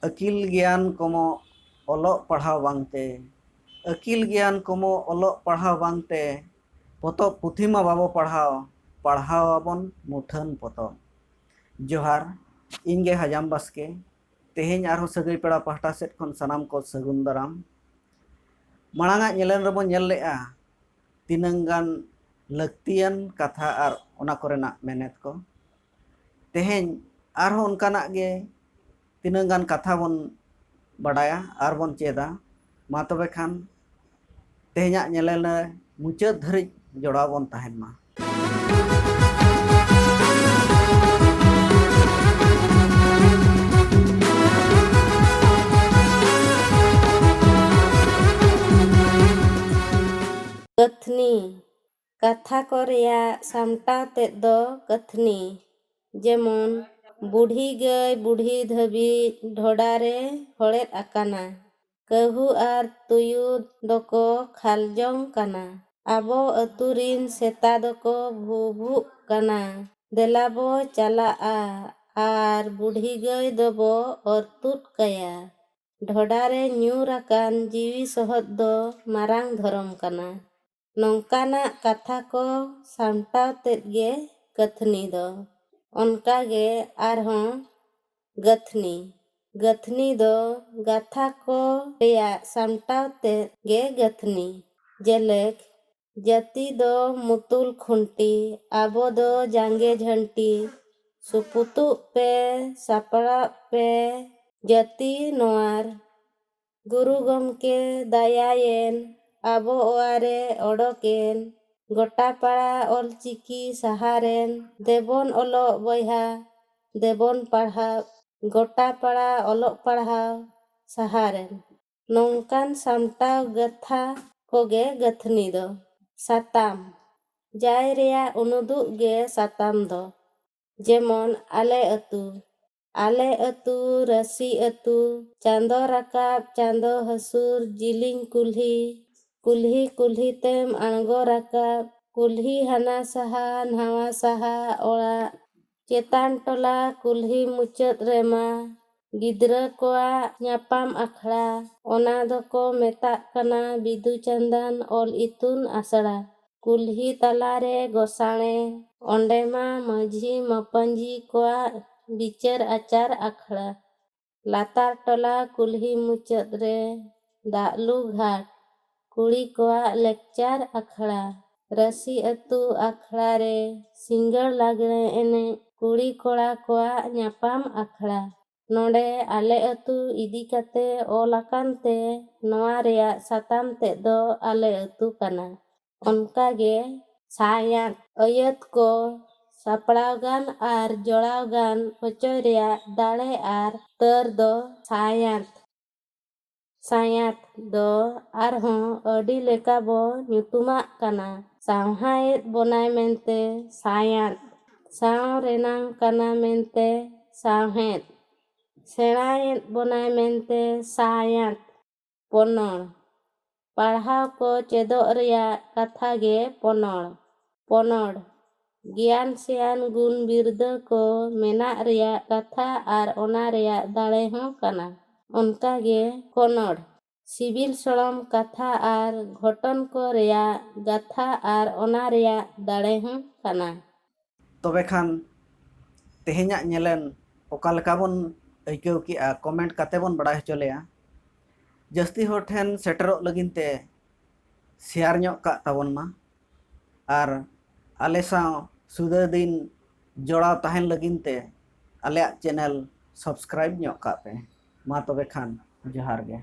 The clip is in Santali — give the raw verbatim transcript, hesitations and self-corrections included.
ᱟᱹᱠᱤᱞ ᱜᱮᱭᱟᱱ ᱠᱚᱢᱚ ᱚᱞᱚᱜ ᱯᱟᱲᱦᱟᱣ ᱵᱟᱝᱛᱮ, ᱟᱹᱠᱤᱞ ᱜᱮᱭᱟᱱ ᱠᱚᱢᱚ ᱚᱞᱚᱜ ᱯᱟᱲᱦᱟᱣ ᱵᱟᱝᱛᱮ, ᱯᱚᱛᱚᱵ ᱯᱩᱛᱷᱤ ᱢᱟ ᱵᱟᱵᱚ ᱯᱟᱲᱦᱟᱣ, ᱯᱟᱲᱦᱟᱣ ᱟᱵᱚᱱ ᱢᱩᱴᱷᱟᱹᱱ ᱯᱚᱛᱚᱵ᱾ ᱡᱚᱦᱟᱨ, ᱤᱧ ᱜᱮ ᱦᱟᱡᱟᱢ ᱵᱟᱥᱠᱮ᱾ ᱛᱮᱦᱮᱧ ᱟᱨᱦᱚᱸ ᱥᱟᱹᱜᱟᱹᱭ ᱯᱮᱲᱟ ᱯᱟᱦᱴᱟ ᱥᱮᱫ ᱠᱷᱚᱱ ᱥᱟᱱᱟᱢ ᱠᱚ ᱥᱟᱹᱜᱩᱱ ᱫᱟᱨᱟᱢ᱾ ᱢᱟᱲᱟᱝ ᱟᱜ ᱧᱮᱞᱮᱱ ᱨᱮᱵᱚᱱ ᱧᱮᱞ ᱞᱮᱜᱼᱟ ᱛᱤᱱᱟᱹᱝ ᱜᱟᱱ ᱞᱟᱹᱠᱛᱤᱭᱟᱱ ᱠᱟᱛᱷᱟ ᱟᱨ ᱚᱱᱟ ᱠᱚᱨᱮᱱᱟᱜ ᱢᱮᱱᱮᱛ ᱠᱚ᱾ ᱛᱮᱦᱮᱧ ᱟᱨᱦᱚᱸ ᱚᱱᱠᱟᱱᱟᱜ ᱜᱮ ᱛᱤᱱᱟᱹᱝ ᱜᱟᱱ ᱠᱟᱛᱷᱟ ᱵᱚᱱ ᱵᱟᱰᱟᱭᱟ ᱟᱨ ᱵᱚᱱ ᱪᱮᱫᱟ᱾ ᱢᱟ ᱛᱚᱵᱮ ᱠᱷᱟᱱ ᱛᱮᱦᱮᱧᱟᱜ ᱧᱮᱞᱮᱞ ᱨᱮ ᱢᱩᱪᱟᱹᱫ ᱫᱷᱟᱹᱨᱤᱡ ᱡᱚᱲᱟᱣ ᱵᱚᱱ ᱛᱟᱦᱮᱱ ᱢᱟ᱾ ᱠᱟᱹᱛᱷᱱᱤ᱾ ᱠᱟᱛᱷᱟ ᱠᱚ ᱨᱮᱭᱟᱜ ᱥᱟᱢᱴᱟᱣ ᱛᱮᱫ ᱫᱚ ᱠᱟᱹᱛᱷᱱᱤ᱾ ᱡᱮᱢᱚᱱ, ᱵᱩᱰᱷᱤ ᱜᱟᱹᱭ ᱵᱩᱰᱷᱤ ᱫᱷᱟᱹᱵᱤᱡ ᱰᱷᱚᱰᱟ ᱨᱮ ᱦᱚᱲᱮᱫ ᱟᱠᱟᱱᱟ᱾ ᱠᱟᱹᱦᱩ ᱟᱨ ᱛᱩᱭᱩ ᱫᱚᱠᱚ ᱠᱷᱟᱞᱡᱚᱝ ᱠᱟᱱᱟ᱾ ᱟᱵᱚ ᱟᱹᱛᱩ ᱨᱤᱱ ᱥᱮᱛᱟ ᱫᱚᱠᱚ ᱵᱷᱩᱵᱷᱩᱜ ᱠᱟᱱᱟ᱾ ᱫᱮᱞᱟ ᱵᱚ ᱪᱟᱞᱟᱜᱼᱟ ᱟᱨ ᱵᱩᱰᱷᱤ ᱜᱟᱹᱭ ᱫᱚᱵᱚ ᱚᱨ ᱛᱩᱫ ᱠᱟᱭᱟ᱾ ᱰᱷᱚᱰᱟ ᱨᱮ ᱧᱩᱨ ᱟᱠᱟᱱ ᱡᱤᱣᱤ ᱥᱚᱦᱚᱫ ᱫᱚ ᱢᱟᱨᱟᱝ ᱫᱷᱚᱨᱚᱢ ᱠᱟᱱᱟ᱾ ᱱᱚᱝᱠᱟᱱᱟᱜ ᱠᱟᱛᱷᱟ ᱠᱚ ᱥᱟᱢᱴᱟᱣ ᱛᱮᱫ ᱜᱮ ᱠᱟᱹᱛᱷᱱᱤ ᱫᱚ᱾ ᱚᱱᱠᱟ ᱜᱮ ᱟᱨᱦᱚᱸ ᱜᱟᱹᱛᱷᱱᱤ᱾ ᱜᱟᱹᱛᱷᱱᱤ ᱫᱚ ᱜᱟᱛᱷᱟ ᱠᱚ ᱨᱮᱭᱟᱜ ᱥᱟᱢᱴᱟᱣ ᱛᱮᱫ ᱜᱮ ᱜᱟᱹᱛᱷᱱᱤ᱾ ᱡᱮᱞᱮᱠ, ᱡᱟᱹᱛᱤ ᱫᱚ ᱢᱩᱛᱩᱞ ᱠᱷᱩᱱᱴᱤ, ᱟᱵᱚ ᱫᱚ ᱡᱟᱸᱜᱮ ᱡᱷᱟᱹᱱᱴᱤ, ᱥᱩᱯᱩᱛᱩᱜ ᱯᱮ, ᱥᱟᱯᱲᱟᱜ ᱯᱮ, ᱡᱟᱹᱛᱤ ᱱᱚᱣᱟᱨ᱾ ᱜᱩᱨᱩ ᱜᱚᱢᱠᱮ ᱫᱟᱭᱟᱭᱮᱱ, ᱟᱵᱚ ᱚᱣᱟᱨᱮ ᱚᱰᱚᱠᱮᱱ, ᱜᱚᱴᱟ ᱯᱟᱲᱟ ᱚᱞᱪᱤᱠᱤ ᱥᱟᱦᱟᱨᱮᱱ, ᱫᱮᱵᱚᱱ ᱚᱞᱚᱜ ᱵᱚᱭᱦᱟ, ᱫᱮᱵᱚᱱ ᱯᱟᱲᱦᱟᱣ, ᱜᱚᱴᱟ ᱯᱟᱲᱟ ᱚᱞᱚᱜ ᱯᱟᱲᱦᱟᱣ ᱥᱟᱦᱟᱨᱮᱱ᱾ ᱱᱚᱝᱠᱟᱱ ᱥᱟᱢᱴᱟᱣ ᱜᱟᱛᱷᱟ ᱠᱚᱜᱮ ᱜᱟᱹᱛᱷᱱᱤ ᱫᱚ᱾ ᱥᱟᱛᱟᱢ᱾ ᱡᱟᱭ ᱨᱮᱭᱟᱜ ᱩᱱᱩᱫᱩᱜ ᱜᱮ ᱥᱟᱛᱟᱢ ᱫᱚ᱾ ᱡᱮᱢᱚᱱ, ᱟᱞᱮ ᱟᱹᱛᱩ, ᱟᱞᱮ ᱟᱹᱛᱩ, ᱨᱟᱹᱥᱤ ᱟᱹᱛᱩ, ᱪᱟᱸᱫᱚ ᱨᱟᱠᱟᱵ, ᱪᱟᱸᱫᱚ ᱦᱟᱹᱥᱩᱨ, ᱡᱤᱞᱤᱧ ᱠᱩᱞᱦᱤ, ᱠᱩᱞᱦᱤ ᱠᱩᱞᱦᱤ ᱛᱮᱢ ᱟᱬᱜᱚ ᱨᱟᱠᱟᱵ, ᱠᱩᱞᱦᱤ ᱦᱟᱱᱟ ᱥᱟᱦᱟ ᱱᱟᱣᱟ ᱥᱟᱦᱟ ᱚᱲᱟᱜ, ᱪᱮᱛᱟᱱ ᱴᱚᱞᱟ ᱠᱩᱞᱦᱤ ᱢᱩᱪᱟᱹᱫ ᱨᱮᱢᱟ, ᱜᱤᱫᱽᱨᱟᱹ ᱠᱚᱣᱟᱜ ᱧᱟᱯᱟᱢ ᱟᱠᱷᱲᱟ, ᱚᱱᱟ ᱫᱚᱠᱚ ᱢᱮᱛᱟᱜ ᱠᱟᱱᱟ ᱵᱤᱫᱩ ᱪᱟᱸᱫᱟᱱ ᱚᱞ ᱤᱛᱩᱱ ᱟᱥᱲᱟ᱾ ᱠᱩᱞᱦᱤ ᱛᱟᱞᱟᱨᱮ ᱜᱚᱥᱟᱬᱮ, ᱚᱸᱰᱮ ᱢᱟ ᱢᱟᱹᱡᱷᱤ ᱢᱟᱯᱟᱹᱡᱷᱤ ᱠᱚᱣᱟᱜ ᱵᱤᱪᱟᱹᱨ ᱟᱪᱟᱨ ᱟᱠᱷᱲᱟ᱾ ᱞᱟᱛᱟᱨ ᱴᱚᱞᱟ ᱠᱩᱞᱦᱤ ᱢᱩᱪᱟᱹᱫ ᱨᱮ ᱫᱟᱜ ᱞᱩ ᱜᱷᱟᱴ, ᱠᱩᱲᱤ ᱠᱚᱣᱟᱜ ᱞᱮᱠᱪᱟᱨ ᱟᱠᱷᱲᱟ᱾ ᱨᱟᱹᱥᱤ ᱟᱹᱛᱩ ᱟᱠᱷᱲᱟ ᱨᱮ ᱥᱤᱸᱜᱟᱹᱲ ᱞᱟᱜᱽᱬᱮ ᱮᱱᱮᱡ, ᱠᱩᱲᱤ ᱠᱚᱲᱟ ᱠᱚᱣᱟᱜ ᱧᱟᱯᱟᱢ ᱟᱠᱷᱲᱟ᱾ ᱱᱚᱰᱮ ᱟᱞᱮ ᱟᱹᱛᱩ ᱤᱫᱤ ᱠᱟᱛᱮ ᱚᱞ ᱟᱠᱟᱱ ᱛᱮ ᱱᱚᱣᱟ ᱨᱮᱭᱟᱜ ᱥᱟᱛᱟᱢ ᱛᱮᱫ ᱫᱚ ᱟᱞᱮ ᱟᱹᱛᱩ ᱠᱟᱱᱟ᱾ ᱚᱱᱠᱟᱜᱮ ᱥᱟᱭᱟᱸᱛ ᱟᱹᱭᱟᱹᱛ ᱠᱚ ᱥᱟᱯᱲᱟᱣ ᱜᱟᱱ ᱟᱨ ᱡᱚᱲᱟᱣ ᱜᱟᱱ ᱦᱚᱪᱚᱭ ᱨᱮᱭᱟᱜ ᱫᱟᱲᱮ ᱟᱨ ᱛᱟᱹᱨ ᱫᱚ ᱥᱟᱭᱟᱸᱛ᱾ ᱥᱟᱭᱟᱸᱛ ᱫᱚ ᱟᱨᱦᱚᱸ ᱟᱹᱰᱤ ᱞᱮᱠᱟ ᱵᱚ ᱧᱩᱛᱩᱢᱟᱜ ᱠᱟᱱᱟ᱾ ᱥᱟᱶᱦᱟᱭᱮᱫ ᱵᱚᱱᱟᱭ ᱢᱮᱱᱛᱮ ᱥᱟᱭᱟᱸᱛ, ᱥᱟᱶ ᱨᱮᱱᱟᱝ ᱠᱟᱱᱟ ᱢᱮᱱᱛᱮ ᱥᱟᱶᱦᱮᱫ, ᱥᱮᱬᱟᱭᱮᱫ ᱵᱚᱱᱟᱭ ᱢᱮᱱᱛᱮ ᱥᱟᱭᱟᱸᱛ᱾ ᱯᱚᱱᱚᱲ, ᱯᱟᱲᱦᱟᱣ ᱠᱚ ᱪᱮᱫᱚᱜ ᱨᱮᱭᱟᱜ ᱠᱟᱛᱷᱟ ᱜᱮ ᱯᱚᱱᱚᱲ᱾ ᱯᱚᱱᱚᱲ, ᱜᱮᱭᱟᱱ ᱥᱮᱭᱟᱱ ᱜᱩᱱ ᱵᱤᱨᱫᱟᱹ ᱠᱚ ᱢᱮᱱᱟᱜ ᱨᱮᱭᱟᱜ ᱠᱟᱛᱷᱟ ᱟᱨ ᱚᱱᱟ ᱨᱮᱭᱟᱜ ᱫᱟᱲᱮ ᱦᱚᱸ ᱠᱟᱱᱟ᱾ ᱚᱱᱠᱟᱜᱮ ᱠᱚᱱᱚᱲ, ᱥᱤᱵᱤᱞ ᱥᱚᱲᱚᱢ ᱠᱟᱛᱷᱟ ᱟᱨ ᱜᱷᱚᱴᱚᱱ ᱠᱚ ᱨᱮᱭᱟᱜ ᱜᱟᱛᱷᱟ ᱟᱨ ᱚᱱᱟ ᱨᱮᱭᱟᱜ ᱫᱟᱲᱮ ᱦᱚᱸ ᱠᱟᱱᱟ᱾ ᱛᱚᱵᱮ ᱠᱷᱟᱱ ᱛᱮᱦᱮᱧᱟᱜ ᱧᱮᱞᱮᱱ ᱚᱠᱟ ᱞᱮᱠᱟ ᱵᱚᱱ ᱟᱹᱭᱠᱟᱹᱣ ᱠᱮᱜᱼᱟ, ᱠᱚᱢᱮᱱᱴ ᱠᱟᱛᱮ ᱵᱚᱱ ᱵᱟᱲᱟᱭ ᱦᱚᱪᱚ ᱞᱮᱭᱟ᱾ ᱡᱟᱹᱥᱛᱤ ᱦᱚᱲ ᱴᱷᱮᱱ ᱥᱮᱴᱮᱨᱚᱜ ᱞᱟᱹᱜᱤᱫ ᱛᱮ ᱥᱮᱭᱟᱨ ᱧᱚᱜ ᱠᱟᱜ ᱛᱟᱵᱚᱱ ᱢᱟ, ᱟᱨ ᱟᱞᱮ ᱥᱟᱶ ᱥᱩᱫᱟᱹ ᱫᱤᱱ ᱡᱚᱲᱟᱣ ᱛᱟᱦᱮᱱ ᱞᱟᱹᱜᱤᱫ ᱛᱮ ᱟᱞᱮᱭᱟᱜ ᱪᱮᱱᱮᱞ ᱥᱟᱵᱥᱠᱨᱟᱭᱤᱵ ᱧᱚᱜ ᱠᱟᱜ ᱯᱮ᱾ ᱢᱟ ᱛᱚᱵᱮ ᱠᱷᱟᱱ ᱡᱚᱦᱟᱨ ᱜᱮ᱾